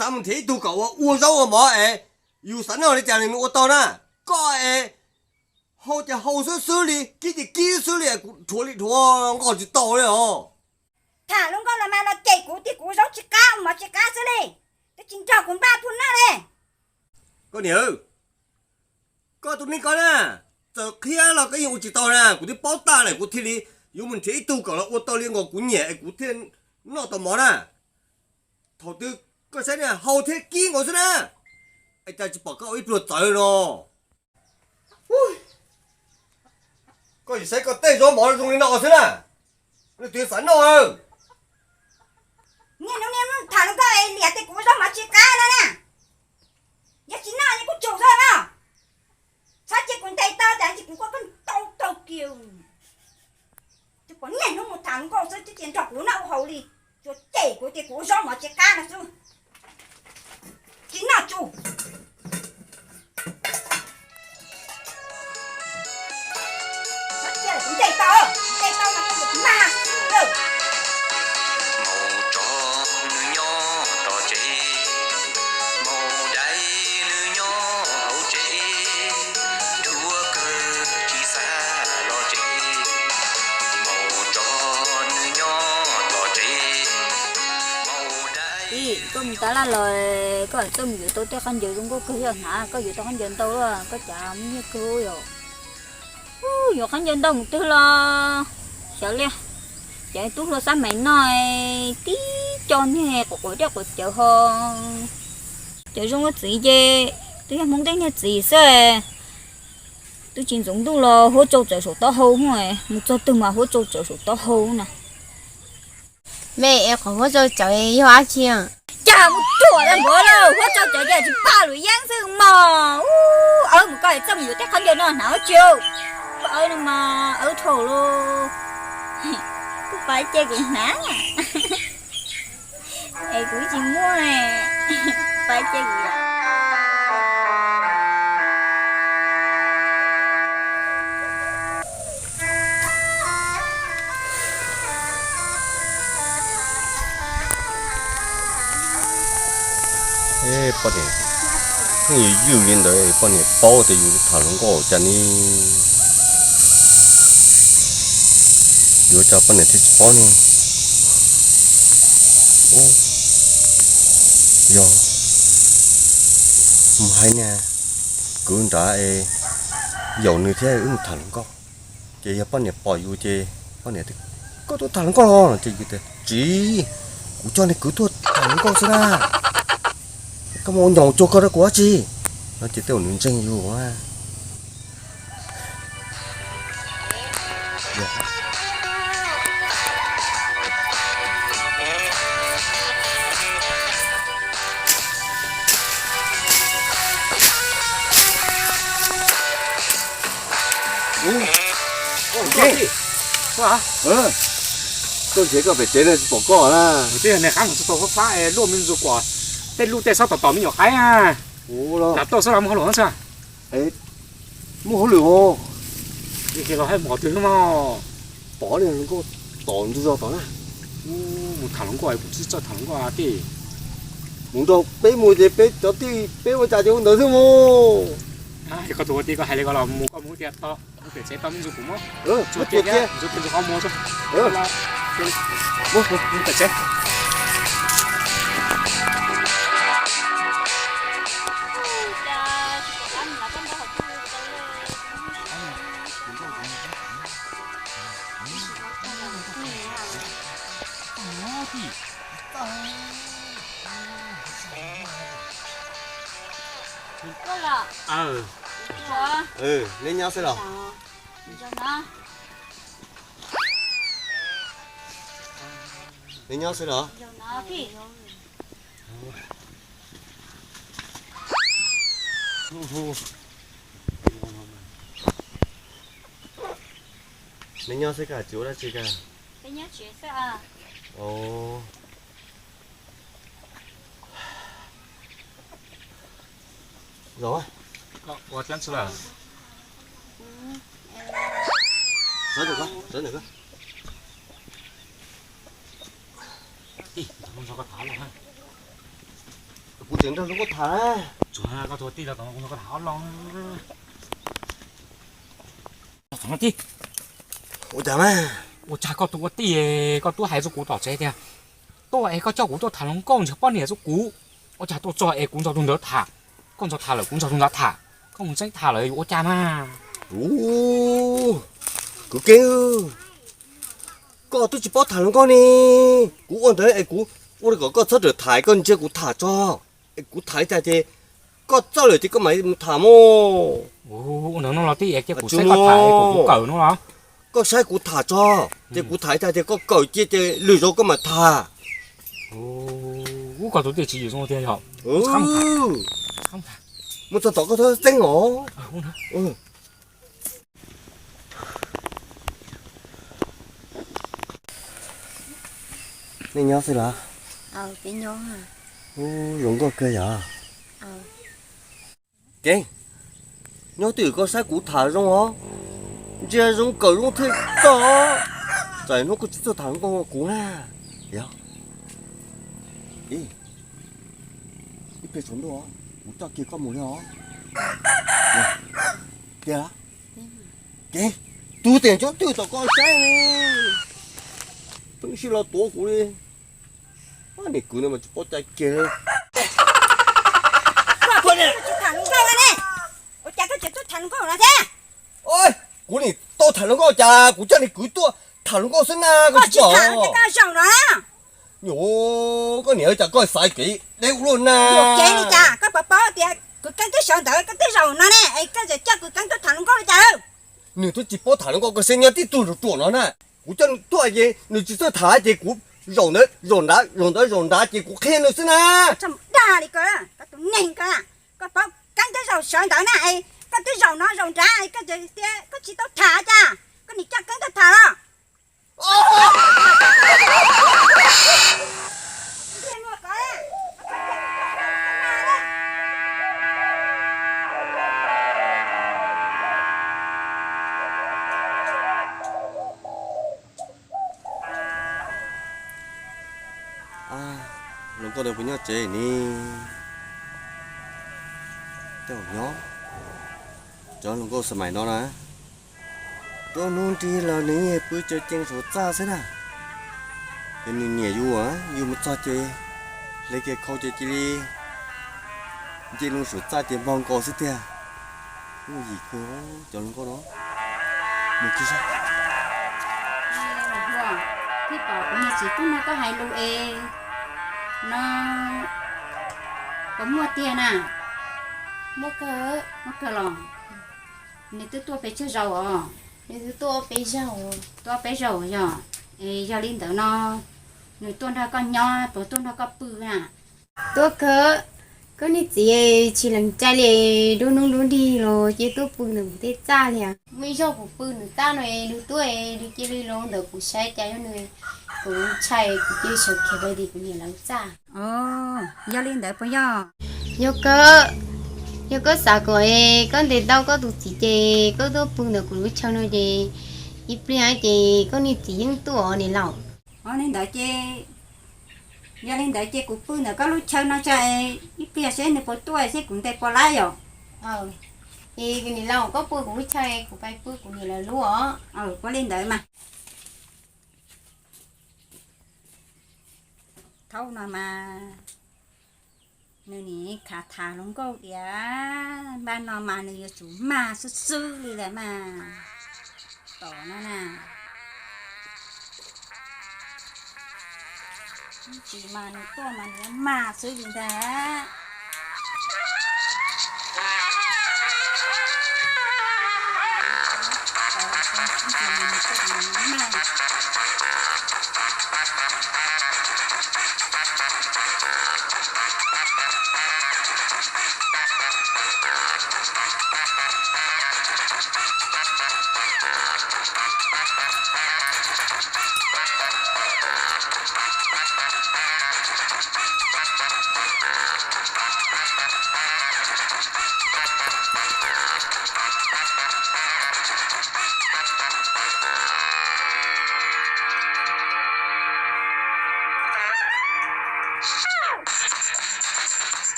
Xav mus nrhiav ib tug kom ua, ua zaub ua mov es yus xav noj li cas nws ua tau na. Koj es hau ces hau xwb xwb li, kib ces kib xwb li, kuv rhuav li rhuav nqos tsis tau li os. Tham hluas nkauj los mas los cem kuv tias kuv ua zaub tsis qab ua mov tsis qab xwb li, twb tsis nrog kuv npaj phua noj li. Koj niam, koj tus neeg ko na, txawm qhia los koj yeej ua tsis tau na, kuv twb paub tag lawm kuv thiaj li yuav mus nrhiav ib tug kom los ua tau li nkaus kuv nyiam es kuv thiaj noj tau mov na. Thaum twg koj saib niag hau thiab kib nkaus xwb na, es cas tsis pom koj ua ib pluag txawv no. Koj yuav saib koj tej zaub mov zoo li no xwb na, leej twg xav noj. Niaj hnub niaj hnub tham hluas nkauj es liam tias kuv ua zaub mov tsis qab no na. Yog tsis noj ces kuj tsum xwb no. Txhob cia kuv ntes tau tas ces kuv kuj koj tau tau kiag. Tus pom niaj hnub mus tham hluas nkauj xwb twb tsis nrog kuv noj ua haus li, tsuas cem kuv tias kuv ua zaub mov tsis qab no xwb. Tsis noj tsum. Txhob cia kuv ntes tau, ntes tau mas kuv mag xwb. Ib, koj mus tas laj los koj txawj mus yuav tau tej khaub ncaws zoo nkauj kawg yog hnav, koj yuav tau khaub ncaws ntau, koj cas muaj nyiaj kawg yom. Ub, yuav khaub ncaws ntau mus twg los xyov li. Cov tub hluas xab mais no tib co niag quav quav dej quav cawv ho. Cov zoo ua txiv ces twb yog Hmoob tej niag txiv xwb. Twb tsis ntxoov ntuj los huab tsau txawv saum taub hau, mus txog twg mas huab tsau txawv saum taub hau na. Me, qhov huab tsau txawv yog dab tsi? Cas mus ruam tag npaum li, huab tsau txawv ces tsis paj luam yeeb xwb mog. Ub, awb mus koj txawj mus yuav tej khaub ncaws no hnav ua tsi? Koj awb no mas awb dhau lawm. Kuv pab cia kuv hnav. Es kuv tsis muaj, pab cia kuv. Poj niam, pheej yuav ywj li ntawd, poj niam paub tias yus tham hluas nkauj cas ne, yuav cas poj niam thiaj tsis paub ne. Yog mus hais niag kwv nrad es yaum nws thiab wb mus tham hluas nkauj. Ces yog poj niam pom yus ces poj niam tias, koj tuaj tham hluas nkauj los? Ces yus tias, tsis, kuv coj niag kwv tuaj tham hluas nkauj xwb na. Koj mus ua nyaum cuag koj rau kuv dab tsi? No ces tej zaum nws ntseeg yus. Tuaj nrhiav koj pem tsev no tsis pom koj na. Twb yog niag qab mus txog tau fab fab es luaj me ntxuag kuam, tej lub tej xob tom tom me nyuam qaib na. Lam tuaj xwb los muaj hauj lwm xwb. Muaj hauj lwm os. Los hais mov twg no mog. Pom li nkauj tom ntug zos tom na. Mus tham hluas nkauj kuv tsis txawj tham hluas nkauj tej. Mus nrog peb mus ces peb cov tij peb ua cas ces ua ntawd xwb mus. Koj tus ua tij koj hais li ko los mus koj mus tiag tau. Mus pem tsev tau me ntxuag kuv muab. Ntxuag tiag thiab ntxuag tiag ntxuag qhov muag tso. Mus pem tsev. Neb nyob xwb los? Neb nyob xwb los? Neb nyob xwb koj tsis ua dab tsi koj? Los, txawv ntawm ko, txawv ntawm ko. Ib, ntawm no nrog koj tham los. Kuv tseem nrog zoo nkauj tham. Tsuav koj tus ua tij los tom no kuv nrog koj tham ob lo. Tij, ua cas mas? Ua cas koj tus ua tij koj twb hais rau kuv tom tsev tias tuaj es koj coj kuv tuaj tham hluas nkauj nrhiav poj niam rau kuv, ua cas tuaj txog es kuv nrog tus ntawd tham, koj nrog tham lawm kuv nrog tus ntawd tham, koj mus tseeb tham lawm yuav ua cas mas? Ub, kuv keeb, koj twb tsis paub tham hluas nkauj ne. Kuv ua ntawd es kuv ua kom koj txhob rawm tham, koj ntsia kuv tham tso. Es kuv tham ib tag ces koj txawj lawm ces koj mam mus tham mog. Ua ntawd no los tij es cia kuv saib koj tham es kuv kawm no los? Koj saib kuv tham tso, ces kuv tham ib tag ces koj kawm cia ces lwm zaus koj mam tham. Ub, koj tus tij tsis yws zoo tiag yog. Mus txog tom koj txhob txeeb os. Nej nyob xwb los? Ub, zoo nkauj kawg yog. Kev, nyob twj ywm koj saib kuv tham zoo os, ntsia zoo kawm zoo thiaj txog. Tsam hnub koj tsis txawj tham hluas nkauj kuv na. Yog, ib pliag tsaus ntuj kuv coj kiag koj mus li os. Tiag, kev, tus tias nyob twj ywm tom koj saib, pheej sib los tuav kuv li. Nim kwv no mas tsis paub cai kiag li. Ua cas koj tseem tuaj tham hluas nkauj no thiab? Kuv nim tau tham hluas nkauj cas kuv coj nim kwv tuaj tham hluas nkauj xwb na, koj tsis tham ces koj zaum no. Nyuam, koj niam, cas koj xav kev deb ua luaj na. Kev li cas koj puas paub tias kwv Keeb twb sawv ntawd koj twb zaum no ne, es koj tseem coj kwv Keeb tuaj tham hluas nkauj li cas? Nws twb tsis paub tham hluas nkauj, koj saib nyob tib tug ruam ruam no na. Kuv coj nws tuaj ces nws tsis txawj tham ces kuv zaum ntawd zaum nrad zaum ntawd zaum nrad ces kuv qhia nws xwb na. Dag li ko, koj tus neeg ko, koj paub Keeb twb zaum sawv ntawd na, koj twb zaum no zaum nrad, koj tias koj tsis tau tham cas, koj nim coj Keeb tuaj tham los? Hluas nkauj ntawd puas nyob tsev ne? Tej zaum nyob. Cov hluas nkauj xab maim no na, nruab hnub nrig los nws yeej pw caw ceev saum txaj xwb na. Ces nws nyiam yus, yus mus txog ces hle kiag khau ces cia li nce loo saum txaj ces npog nkaus xwb tiag. Muaj yim kawg cov hluas nkauj no. Mus kiag saib. Tij, pom kuv niag txiv tub no koj hais lus es no, puas muaj tiag na? Muaj kawg, muaj kawg los? Nws twb tuaj peb tsawg zaus os? Nws twb tuaj peb zaus. Tuaj peb zaus yog? Es yog li ntawd no, nws tuaj nrog koj nyob puas tuaj nrog koj pw na? Tuaj kawg, koj niag txiv tsis lees cai li, nruab hnub nruab nrig los ces tuaj pw ntawm kuv tej txaj li. Muaj ib zaug kuv pw nws txaj no es nws tuaj es nws cia li los ntawm kuv saib cas yog nws, kuv ntshai kuv cia li sawv khiav pais tim kuv niam lawv txaj. Yog li ntawd puas yog? Yog kawg, yog koj xav kom koj ntes tau koj tus txiv ces koj tuaj pw ntawm kuv lub chaw no ces ib pliag ces koj niag txiv yeej tuaj os niam laus. Yog li ntawd ces, yog li ntawd ces kuv pw ntawm koj lub chaw no tso, ib pliag seb nws puas tuaj seb kuv ntes puas laib yom. Es niam laus koj pw kuv lub chaw kuv pais pw kuv niam lawv lub os. Ua li ntawd mas. Thaum no mas nws nim khav tham hluas nkauj tias npaj no mas nws yuav tsum mag xwb xwb li lawm mas. Tom no na, ib tsis mas nws tuaj mas nws yuav mag xwb li ntag.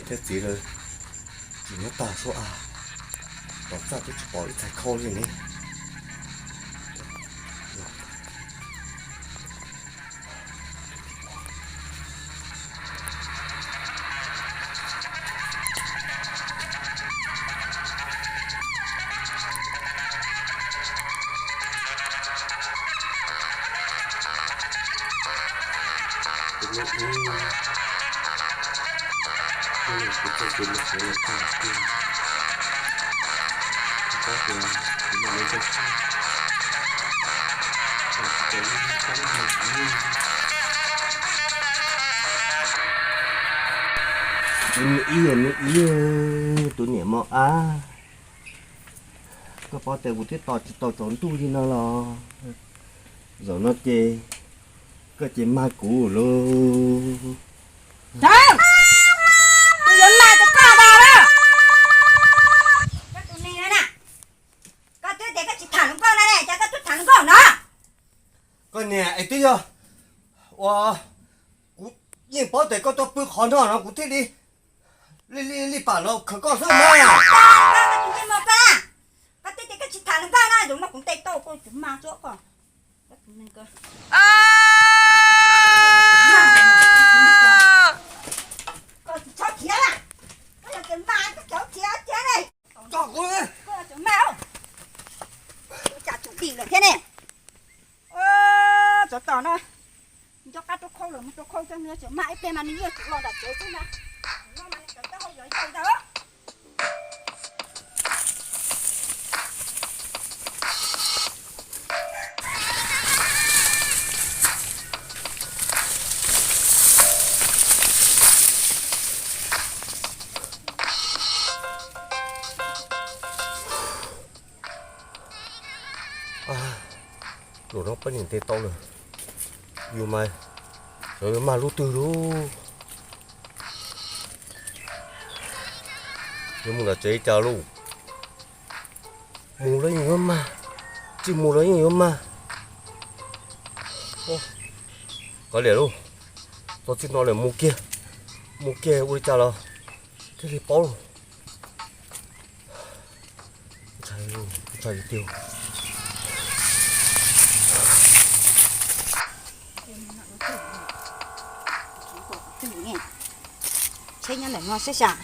Thiab txiv lawv tsis nyob tag sub a, tom txaj twb tsis pom ib txhais khau li ne. Tus niam mos ab, koj paub tias kuv twb tos tsis tau tsaus ntuj li no los, zaum no ces koj ces mag kuv lauj. Kuv yuav mag rau koj ntag lauj. Koj tus neeg na, koj twb tias koj tsis tham hluas nkauj no ne, cas koj twb tham hluas nkauj no? Koj niam, es twb yog ua kuv yeej paub tias koj tuaj pw qhov no no kuv thiaj li li li pam los khawm koj xwb mas. Koj tus neeg mos koj, koj twb tias koj tsis tham hluas nkauj no, zaum no kuv ntes tau koj tus mag tsuab koj. Koj tsis txhob khiav, koj yog tus mag koj txhob khiav thiab ne. Koj yog tus mag, ua cas tsum dim lawm thiab ne. Tsov tom no, nco qab rau khau lawm mus rau khau cov nws tsum mag ib pliag mas nws yuav tsum los nram tsev xwb ntag. No mas nws tawm taub hau yog ib tau ntag. Zaum no poj niam ntes tau lawm, yus mas xyov yuav mag lub twg lauj. Yuav mus nram tsev cas lauj? Mus los yeej yuav mag, tsis mus los yeej yuav mag. Kav liam lauj, txog txij no lawm mus kiag, mus kiag ua li cas los thiaj li paub lauj. Ntshai tiag. Tsheb nyob ntawm no xwb sam,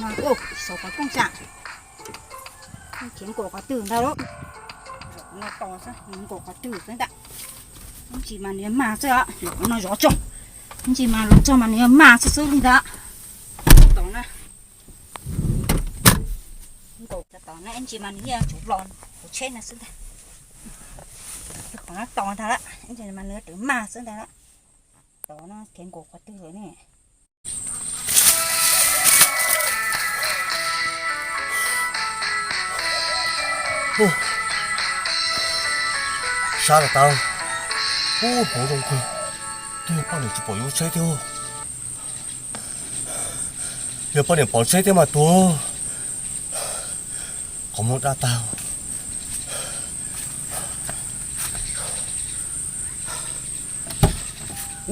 no xov qhov rooj sam, khiav nkaum qhov twg ntag lauj. Zaum no tos xwb, nkaum qhov twg xwb ntag. Ib ntsis mas nws yuav mag xwb os, zaum no zov tso. Ib ntsis mas los txog mas nws yuav mag xwb xwb li ntag. Tos na, nkaum tos na, ib ntsis mas nws yeej tsum los hauv tsheb no xwb ntag. Qhov no tos ntag lawm, ib ntsis mas nws yuav mag xwb ntag lawm. Tos no khiav nkaum qhov twg lawm ne. Sab tas tas, ub, hmoov zoo kawg, twb yog poj niam tsis pom yuav tsheb thiab. Yog poj niam pom tsheb thiab mas tuag, qhov muag daj tag.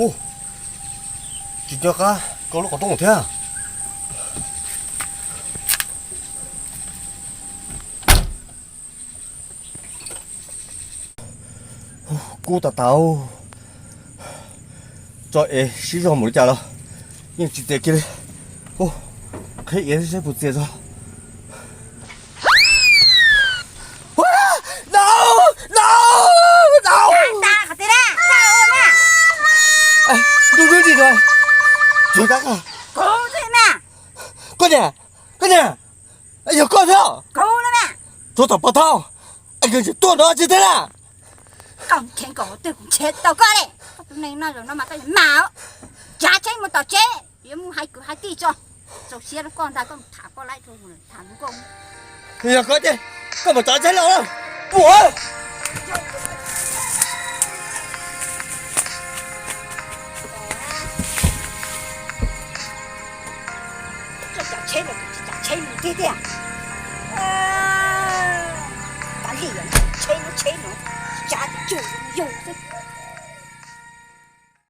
Ub, tsis nco qab kaw lub qhov rooj thiab. Kub tas tas, tso es sib zog mus li cas los yeej tsis txias kiag li. Qhib iav seb puas txias tso. Dau, dau, dau. Ntuj ntsuab ntsis, koj niam, koj niam, yog koj thiab. Tsov tom pov thawj, es koj tsis tuaj no tsis thiab na. Koj khiav nkaum qhov twg kuv nrhiav tau koj li. Koj tus neeg no zaum no mas koj yuav mag, tsav tsheb mus tom tsev, yuav mus hais kwv hais tij tso. Txaus siab rau koj ntag, koj mus tham koj laib rau tham mus koj. Yog koj ces koj mus tsav tsheb los puas. Txoj cov tsheb los tsis tsav tsheb mus tiag tiag. Kav liam, tsheb no tsheb no, tsav tsuj yug xwb.